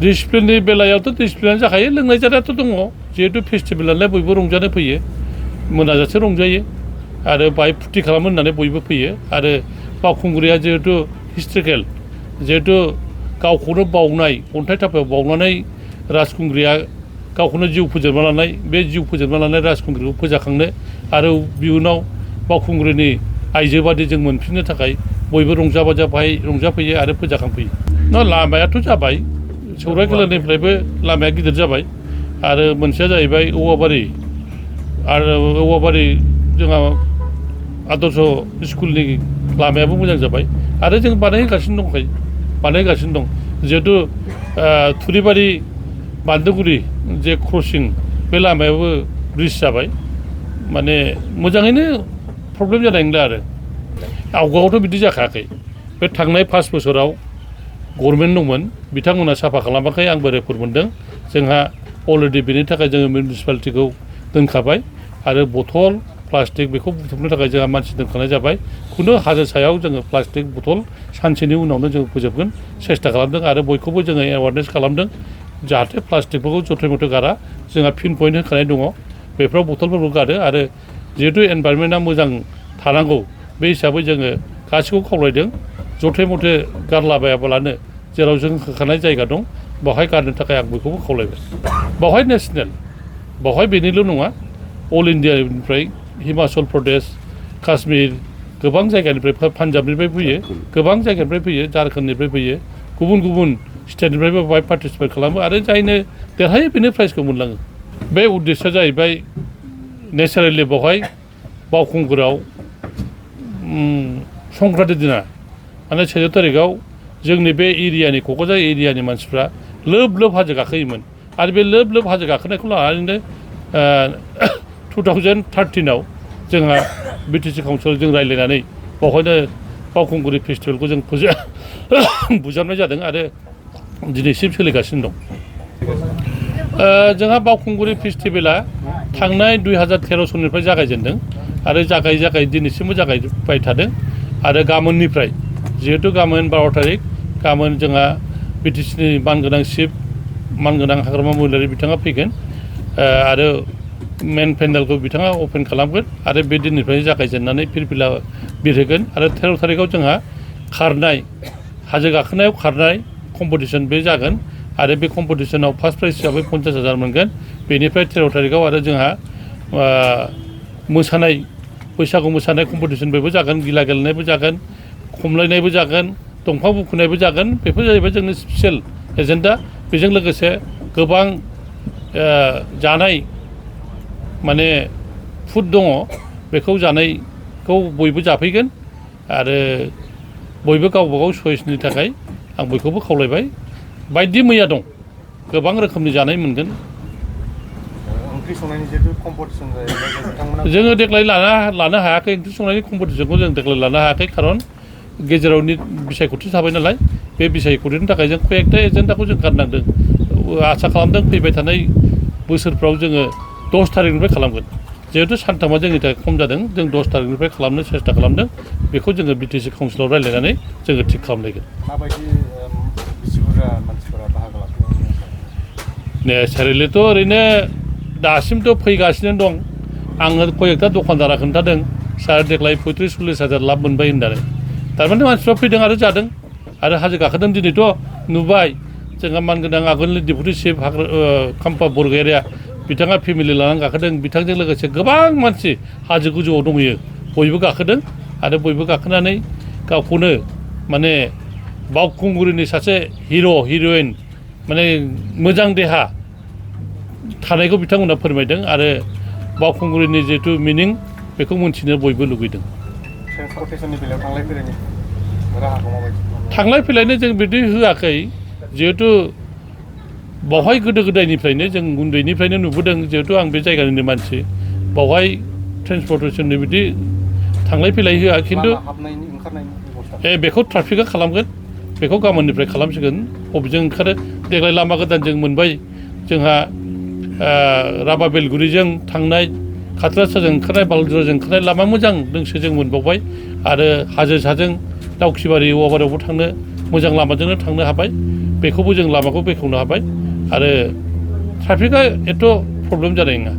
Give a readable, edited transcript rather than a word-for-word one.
डिसिप्लिननि बेलायावथ' डिसिप्लिनानो जाखायो लोंनाय जानायाथ' दङ जिहेतु फेस्टिभेल नालाय बयबो रंजानो फैयो मोनाजासे रंजायो आरो बाहाय फुरथि खालामो होननानै बयबो फैयो आरो बावखुंग्रिया जिहेतु हिस्ट्रिकेल जिहेतु गावखौनो बावनाय अन्थाइ थाफायाव बावनानै राजखुंग्रिया गावखौनो जिउ फोजोबना लानाय बे जिउ फोजोबना लानाय राजखुंग्रिखौ फोजाखांनो आरो इयुनाव बावखुंग्रिनि आइजो बादि जों मोनफिननो थाखाय बयबो रंजा बाजा बाहाय रंजाफैयो आरो फोजाखांफैयो लामायाथ' जाबाय सौरायखेलानिफ्रायबो लामाया गिदिर जाबाय आरो मोनसेया जाहैबाय औवाबारि आरो औवाबारि जोंहा आदर्श स्कुलनि लामायाबो मोजां जाबाय आरो जों बानायगासिनो दं जिहेतु थुरिबारि बान्दोगुरि जे क्रसिं बे लामायाबो ब्रिज जाबाय माने मोजाङैनो प्रब्लेम जानाय नंला आरो आवगायावथ' बिदि जाखायाखै बे थांनाय 5 बोसोराव गभर्नमेन्ट दंमोन बिथांमोना साफा खालामाखै आंबो रिपर्ट मोनदों जोंहा अलरेडि बेनि थाखाय जोङो मिउनिसिपालिटिखौ दोनखाबाय आरो बथल प्लास्टिक बेखौ बुथुमनो थाखाय जोंहा मानसि दोनखानाय जाबाय खुनु हाजो सायाव जोङो प्लास्टिक बथल सानसेनि उनावनो जोङो फोजोबगोन सेस्था खालामदों आरो बयखौबो जोङो एवारनेस खालामदों जाहाथे प्लास्टिकफोरखौ जथे मथे गारा जोंहा पिन पइन्ट होखानाय दङ बेफोराव बथलफोरखौ गारो आरो जिहेतु एनभायरनमेन्टआ मोजां थानांगौ बे हिसाबै जोङो गासैखौबो खावलायदों जथे मथे गारलाबायाबालानो जेराव जों होखानाय जायगा दं बेवहाय गारनो थाखाय आं बयखौबो खावलायबाय बेवहाय नेसनेल बेवहाय बेनिल' नङा अल इन्डियानिफ्राय हिमाचल प्रदेश काश्मीर गोबां जायगानिफ्राय पान्जाबनिफ्राय फैयो गोबां जायगानिफ्राय फैयो झारखन्डनिफ्राय फैयो गुबुन गुबुन स्टेटनिफ्रायबो बेवहाय पार्टिसिपेट खालामो आरो जायनो देरहायो बेनो प्राइजखौ मोनलाङो बे उद्देश्यआ जाहैबाय नेचारेलि बेवहाय बावखुंग्रियाव संक्रान्ति दिना माने 14 तारिखआव जोंनि बे एरियानि क'क्राझार एरियानि मानसिफ्रा लोब लोब हाजो गाखोयोमोन आरो बे लोब लोब हाजो गाखोनायखौ लानानैनो 2013आव जोंहा बिटिसि काउन्सिलाव जों रायज्लायनानै बेवहायनो बावखुंग्रि फेस्टिभेलखौ जों बुजाबनाय जादों आरो दिनैसिम सोलिगासिनो दं जोंहा बावखुंग्रि फेस्टिभेला थांनाय 2013 सननिफ्राय जागायजेनदों आरो जागाय दिनैसिमबो जागायबाय थादों आरो गाबोननिफ्राय जिहेतु गाबोन 12 तारिख गाबोन जोंहा बिटिसिनि मानगोनां चिफ मानगोनां हाग्रामा महिलारि बिथाङा फैगोन आरो मेन पेन्डेलखौ बिथाङा अपेन खालामगोन आरो बे दिननिफ्राय जागायजेननानै फिरफिला बिरहोगोन आरो 13 तारिखआव जोंहा खारनाय हाजो गाखोनायाव खारनाय कम्पिटिसन बे जागोन आरो बे कम्पिटिसनाव फार्स्ट प्राइज हिसाबै 50,000 मोनगोन बेनिफ्राय 13 तारिखआव आरो जोंहा मोसानाय बैसागु मोसानाय कम्पिटिसनबो जागोन गिला गेलेनायबो जागोन खमलायनायबो जागोन दंफां बुखुनायबो जागोन बेफोर जाहैबाय जोंनि स्पेसियेल एजेन्डा बेजों लोगोसे गोबां जानाय माने फुड दङ बेखौ जानायखौ बयबो जाफैगोन आरो बयबो गावबा गाव चइसनि थाखाय आं बयखौबो खावलायबाय बायदि मैया दं गोबां रोखोमनि जानाय मोनगोन ओंख्रि संनायनि जिहेतु कम्पिटिसन जायो जोङो देग्लाय लानो हायाखै ओंख्रि संनायनि कम्पिटिसनखौ जों देग्लाय लानो हायाखै खारन गेजेराव बिसायख'थि थाबाय नालाय बे बिसायख'थिनि थाखाय जों कयेकथा एजेन्डाखौ जों गारनांदों आसा खालामदों फैबाय थानाय बोसोरफ्राव जोङो 10 तारिखनिफ्राय खालामगोन जिहेतु सानथामा जोंनि थाखाय खम जादों जों 10 तारिखनिफ्राय खालामनो सेस्था खालामदों बेखौ जोङो बिटिसि काउन्सिलाव रायज्लायनानै जोङो थिग खालामलायगोन माबायदि बेसे बुरजा मानसिफोरा बाहागो लाफैयो नेचारेलिथ' ओरैनो दासिमथ' फैगासिनो दं आङो कयेकथा दखानदारा खोन्थादों सार देग्लाय 35-40 हाजार लाब मोनबाय होननानै थारमाने मानसिफ्रा फैदों आरो जादों आरो हाजो गाखोदों दिनैथ' नुबाय जोंहा मानगोनां आगोलनि डेपुटि चिफ खाम्फा बरगयारिया बिथाङा फेमिलि लानानै गाखोदों बिथांजों लोगोसे गोबां मानसि हाजो गोजौआव दंहैयो बयबो गाखोदों आरो बयबो गाखोनानै गावखौनो माने बावखुंग्रिनि सासे हिर' हिर'इन माने मोजां देहा थानायखौ बिथांमोना फोरमायदों आरो बावखुंग्रिनि जिहेतु मिनिं बेखौ मोनथिनो बयबो लुगैदों ट्रेन्सपर्टेसननि बेलायाव थांलाय फैलायनि राहाखौ माबायदि थांलाय फैलायनो जों बिदि होआखै जिहेतु बावहाय गोदो गोदायनिफ्रायनो जों उन्दैनिफ्रायनो नुबोदों जिहेतु आं बे जायगानिनो मानसि बावहाय ट्रेन्सपर्टेसननि बिदि थांलाय फैलाय होआ खिन्थु बेखौ ट्राफिकआ खालामगोन बेखौ गाबोननिफ्राय खालामसिगोन बबेजों ओंखारो देग्लाय लामा गोदानजों मोनबाय जोंहा राभा बेलगुरिजों थांनाय खाथ्रासाजों ओंखारनाय बालुजराजों ओंखारनाय लामा मोजां दोंसे जों मोनबावबाय आरो हाजो साजों दाउखिबारि औवाबारियावबो थांनो मोजां लामाजोंनो थांनो हाबाय बेखौबो जों लामाखौ बेखेवनो हाबाय आरो ट्राफिकआ एथ' प्रब्लेम जानाय नङा